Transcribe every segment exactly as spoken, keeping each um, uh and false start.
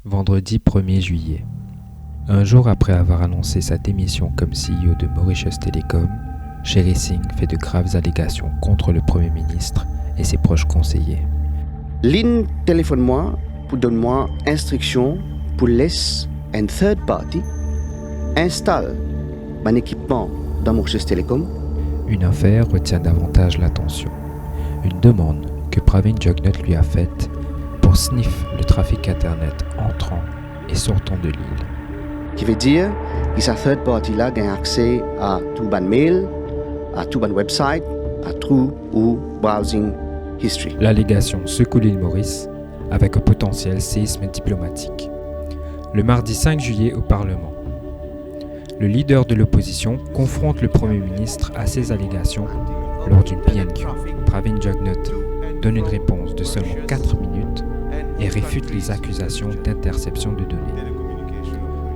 Vendredi premier juillet. Un jour après avoir annoncé sa démission comme C E O de Mauritius Telecom, Sherry Singh fait de graves allégations contre le Premier ministre et ses proches conseillers. Linn telefonn mwa pou donn mwa instriksion pou les enn third party instal bann ekipman dan Mauritius Telecom. Une affaire retient davantage l'attention. Une demande que Pravin Jugnauth lui a faite pour sniff le trafic Internet entrant et sortant de l'île. Ki vedir ki sa third party la gagn akse a tou bann mail, a tou bann website, a tou ou browsing history. L'allégation secoue l'île Maurice avec un potentiel séisme diplomatique. Le mardi cinq juillet au Parlement, le leader de l'opposition confronte le Premier ministre à ces allégations lors d'une P M Q. Pravin Jugnauth donne une réponse de seulement quatre minutes et réfute les accusations d'interception de données.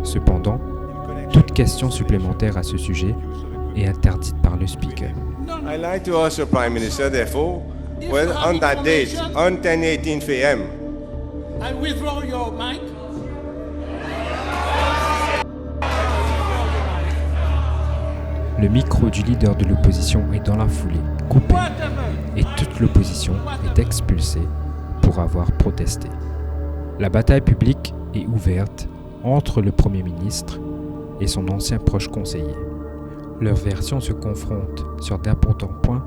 Cependant, toute question supplémentaire à ce sujet est interdite par le Speaker. I'd like to ask the Prime Minister, therefore, well, on that date, on ten eighteenth A M, I withdraw your mic. Le micro du leader de l'opposition est dans la foulée coupé et toute l'opposition est expulsée pour avoir protesté. La bataille publique est ouverte entre le Premier ministre et son ancien proche conseiller. Leurs versions se confrontent sur d'importants points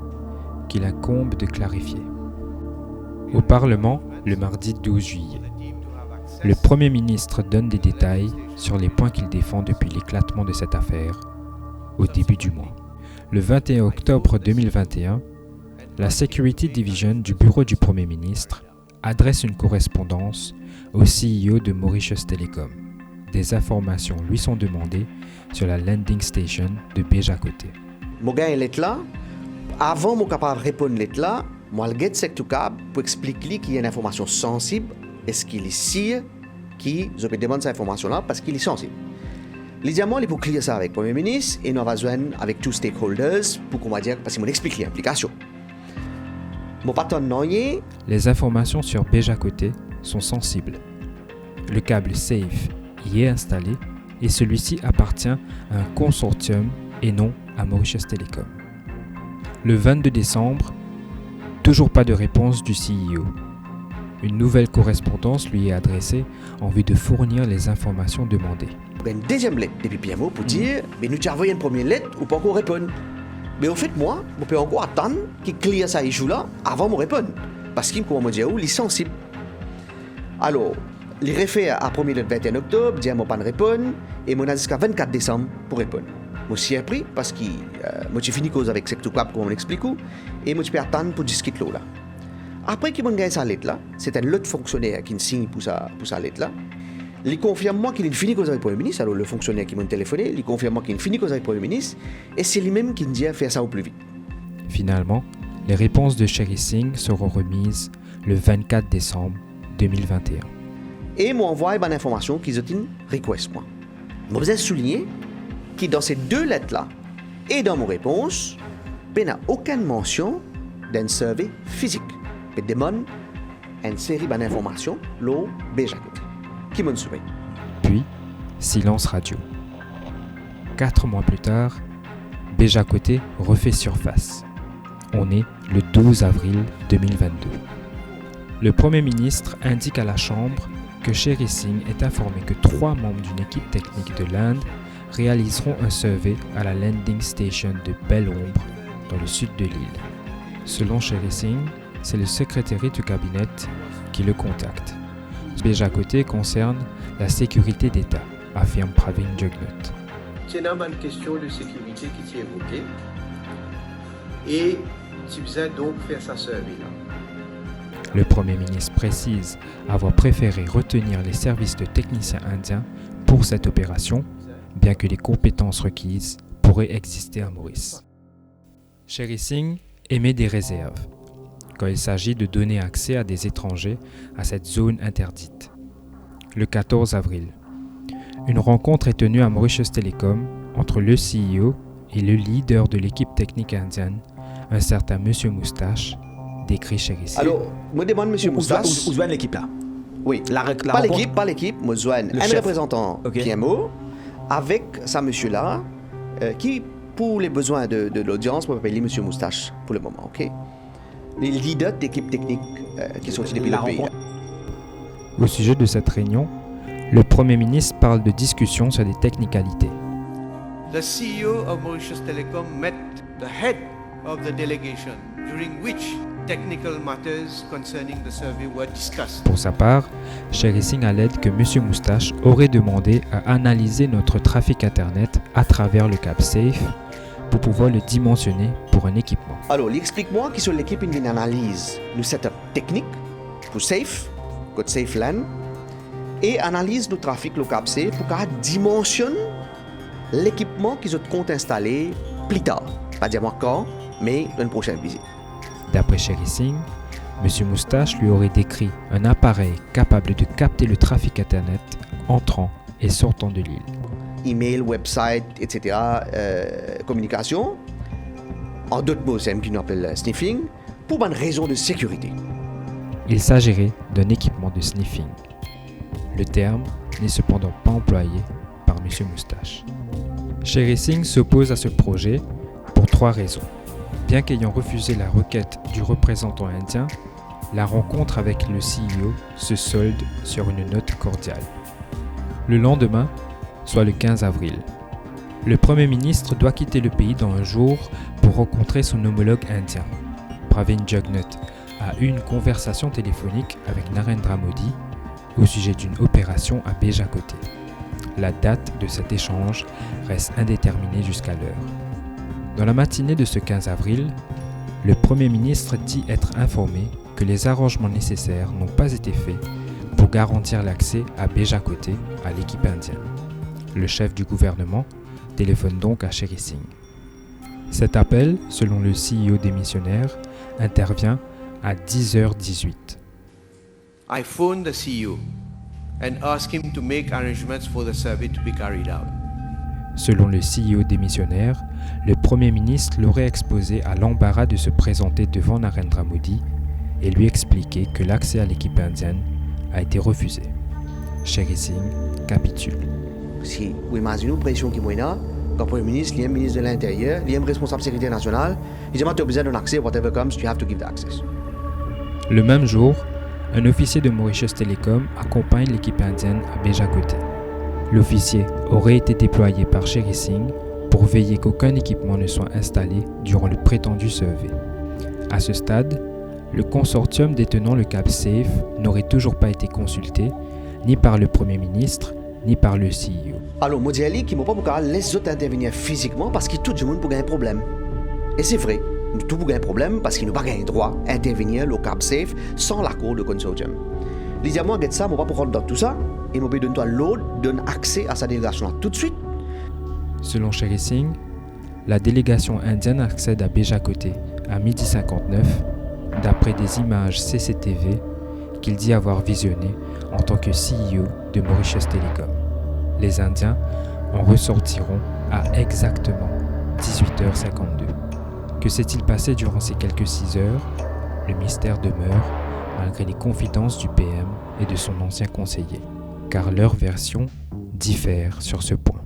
qu'il incombe de clarifier. Au Parlement, le mardi douze juillet, le Premier ministre donne des détails sur les points qu'il défend depuis l'éclatement de cette affaire au début du mois. Le vingt et un octobre deux mille vingt et un, la Security Division du bureau du Premier ministre adresse une correspondance au C E O de Mauritius Telecom. Des informations lui sont demandées sur la landing station de Bejakote. Mo gagn let la. Avan mo kapav reponn let la, mo al get Sek Toukab pou explik li ki enn informasion sansib, eski li sir ki zot pe demann sa informasion la, parski li sansib. Li dir mwa li pou clear sa avek Premie Minis e nou ava zwenn avek tou stakeholders pou, kouma dir, parski mo explik li inplikasion. Mo pa tann nanye. Les informations sur Bejakote sont sensibles. Le câble Safe y est installé et celui-ci appartient à un consortium et non à Mauritius Telecom. Le vingt-deux décembre, toujours pas de réponse du C E O. Une nouvelle correspondance lui est adressée en vue de fournir les informations demandées. Mo gagn deziem let depi P M O pou dir, be nou ti avoy enn premie let, ou pa ankor reponn. Me anfet mwa, mo pe ankor atann ki clear sa issue la avan mo reponn, parski kouma mo dir ou, li sansib. Alor, li refer a premie let vinteen oktob, dir mwa mo pa'nn reponn, e mo ena ziska vennkat desam pou reponn. Mo sirpri, parski, eh, mo ti fini koz avek Sek Toukab, kouma mo explik ou, e mo ti pe atann pou diskit lor la. Apre ki mo'nn gagn sa let la, se enn lot fonksyoner ki'nn sign pou sa, pou sa let la. Li konfirm mwa ki li'nn fini koz avek Premie Minis, alor le fonksyoner ki mo'nn telefone, li konfirm mwa ki li'nn fini koz avek Premie Minis, e se limem ki'nn dir fer sa au plus vite. Finalement, les réponses de Sherry Singh seront remises le vingt-quatre décembre deux mille vingt et un. E mo anvway bann informasion ki zot inn request mwa. Mo bizin souligne ki dan se de let la e dan mo repons, pena okenn mansion d'enn survey fizik. Pe demann enn seri bann informasion lor Bejakote ki mo'nn soumet. Puis, silence radio. Quatre mois plus tard, Bejakote refait surface. On est le douze avril deux mille vingt-deux. Le Premier ministre indique à la Chambre que Sherry Singh est informé que trois membres d'une équipe technique de l'Inde réaliseront un survey à la landing station de Belle Ombre, dans le sud de l'île. Selon Sherry Singh, c'est le secrétariat du cabinet qui le contacte. Bejakote concerne la sécurité d'État, affirme Pravin Jugnauth. Ti ena bann kestion de sekirite ki ti evoke e ti bizin donk fer sa survey la. Le Premier ministre précise avoir préféré retenir les services de techniciens indiens pour cette opération, bien que les compétences requises pourraient exister à Maurice. Sherry Singh émet des réserves quand il s'agit de donner accès à des étrangers à cette zone interdite. Le quatorze avril, une rencontre est tenue à Mauritius Telecom entre le C E O et le leader de l'équipe technique indienne, un certain Monsieur Moustache, décrit Sherry Singh. Alor, mo demann Misie Moustache. Ou, ou, ou zwenn lekip la? Oui, la, la pa lekip, pa lekip, mo zwenn enn reprezantan P M O avek sa misie la, euh, ki, pou le bezwin de, de lodians, mo apel li Misie Moustache pou le moman, ok? Le lider de lekip teknik, euh, ki sorti depi le pei. Au sujet de cette réunion, le Premier ministre parle de discussions sur des technicalités. The C E O of Mauritius Telecom met the head of the delegation, during which technical matters concerning the survey were discussed. Pour sa part, Sherry Singh allègue que Monsieur Moustache aurait demandé à analyser notre trafic Internet à travers le câble Safe pour pouvoir le dimensionner pour un équipement. Alor, li explik mwa ki so lekip inn vinn analiz nou setup teknik pou Safe, kot Safe LAN, e analiz nou trafik lor kab Safe pou kapav dimansionn lekipman ki zot kont instale pli tar. Pa dir mwa kan, me dan enn prosenn vizit. D'après Sherry Singh, Monsieur Moustache lui aurait décrit un appareil capable de capter le trafic Internet entrant et sortant de l'île. Email, website, et cetera, euh, kominikasion. An dot mo, se ki nou apel, euh, sniffing, pou bann rezon de sekirite. Il s'agirait d'un équipement de sniffing. Le terme n'est cependant pas employé par Monsieur Moustache. Sherry Singh s'oppose à ce projet pour trois raisons. Bien qu'ayant refusé la requête du représentant indien, la rencontre avec le C E O se solde sur une note cordiale. Le lendemain, soit le quinze avril, le Premier ministre doit quitter le pays dans un jour pour rencontrer son homologue indien. Pravind Jugnauth a eu une conversation téléphonique avec Narendra Modi au sujet d'une opération à Bejakote. La date de cet échange reste indéterminée jusqu'à l'heure. Dans la matinée de ce quinze avril, le Premier ministre dit être informé que les arrangements nécessaires n'ont pas été faits pour garantir l'accès à Bejakote à l'équipe indienne. Le chef du gouvernement téléphone donc à Sherry Singh. Cet appel, selon le C E O démissionnaire, intervient à dix heures dix-huit. I phoned the C E O and asked him to make arrangements for the survey to be carried out. Selon le C E O démissionnaire, le Premier ministre l'aurait exposé à l'embarras de se présenter devant Narendra Modi et lui expliquer que l'accès à l'équipe indienne a été refusé. Sherry Singh capitule. Si ou imazinn ou presion ki mo ena, kan Premie Minis, li enn Minis de Linteryer, li enn responsab sekirite nasional, li dir mwa to bizin donn akse, whatever comes, you have to give the access. Le même jour, un officier de Mauritius Telecom accompagne l'équipe indienne à Bejakote. L'officier aurait été déployé par Sherry Singh pour veiller qu'aucun équipement ne soit installé durant le prétendu survey. À ce stade, le consortium détenant le câble Safe n'aurait toujours pas été consulté, ni par le Premier ministre, ni par le C E O. Alor, mo dir li ki mo pa pou kapav les zot intervenir fizikman, parski tou dimoun pou gagn problem. E se vre, nou tou pou gagn problem, parski nou pa gagn drwa intervenir lor kab Safe san lakor le consortium. Li dir mwa, get sa, mo pa pou rant dan tou sa, e mo pe donn twa lord donn akse a sa delegasion la toutswit. Selon Sherry Singh, la délégation indienne accède à Bejakote à midi cinquante-neuf, d'après des images C C T V qu'il dit avoir visionnées en tant que C E O de Mauritius Telecom. Les Indiens en ressortiront à exactement dix-huit heures cinquante-deux. Que s'est-il passé durant ces quelques six heures ? Le mystère demeure, malgré les confidences du P M et de son ancien conseiller, car leurs versions diffèrent sur ce point.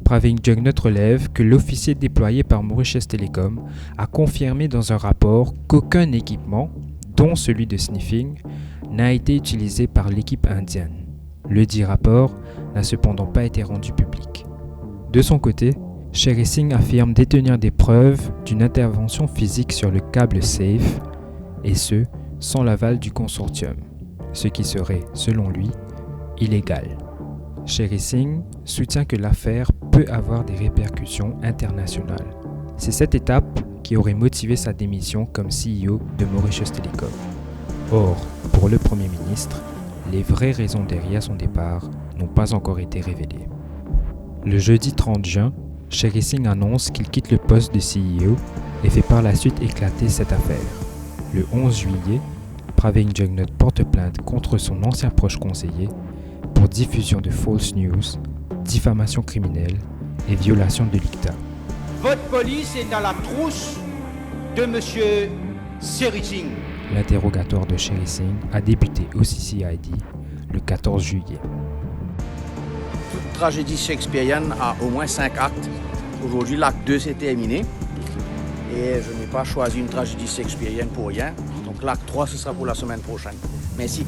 Pravind Jugnauth relève que l'officier déployé par Mauritius Telecom a confirmé dans un rapport qu'aucun équipement, dont celui de sniffing, n'a été utilisé par l'équipe indienne. Ledit rapport n'a cependant pas été rendu public. De son côté, Sherry Singh affirme détenir des preuves d'une intervention physique sur le câble Safe, et ce, sans l'aval du consortium, ce qui serait, selon lui, illégal. Sherry Singh soutient que l'affaire peut avoir des répercussions internationales. C'est cette étape qui aurait motivé sa démission comme C E O de Mauritius Telecom. Or, pour le Premier ministre, les vraies raisons derrière son départ n'ont pas encore été révélées. Le jeudi trente juin, Sherry Singh annonce qu'il quitte le poste de C E O et fait par la suite éclater cette affaire. Le onze juillet, Pravind Jugnauth porte plainte contre son ancien proche conseiller pour diffusion de false news, diffamation criminelle et violation de l'ICTA. Votre police est à la trousse de monsieur Sherry Singh. L'interrogatoire de Sherry Singh a débuté au C C I D le quatorze juillet. Toute tragédie shakespearienne a au moins cinq actes. Aujourd'hui, l'acte deux s'est terminé. Et je n'ai pas choisi une tragédie shakespearienne pour rien. Donc l'acte trois, ce sera pour la semaine prochaine. Merci.